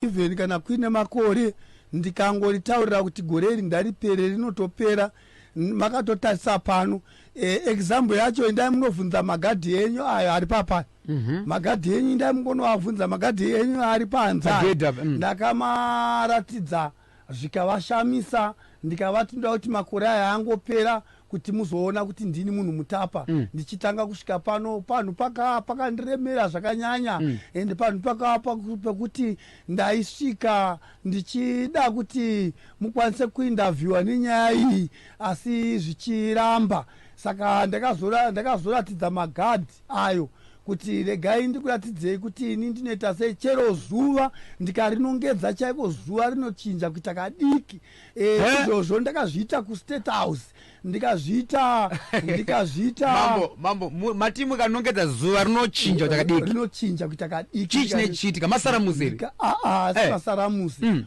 Even kana kuine makore, ndikangoritaurira kuti gore iri ndaripere, rinotopera. Makatotarisa pano, example yacho, endai munovhunza magadhi enyu ayo ari papa. Magadhi enyu, endai mungonovabvunza magadhi enyu ari panze ayo. Pagedhi apa. Ndakamaratidza, zvikavashamisa. Ndikavati ndoda kuti makore aya angopera kuti muzoona kuti ndini munhu mutapa. Ndichitanga kusvika pano, panhu pakandiremera zvakanyanya. Ende panhu pekuti ndaisvika ndichida kuti mukwanise kuinterviewa nenyaya iyi, asi zvichiramba. Saka ndakazoratidza magadhi ayo kuti regai ndikuratidzei kuti ini ndinoita sei. Chero zuva ndikarinongedza chaiko, zuva rinochinja kuita kadiki. Izvozvo ndakazviita kuState House, ndikazviita. Mambo, mati mukanongedza zuva rinochinja kuita kadiki? Rinochinja kuita kadiki. Chii chinechiitika? Masaramusi here? Asi masaramusi.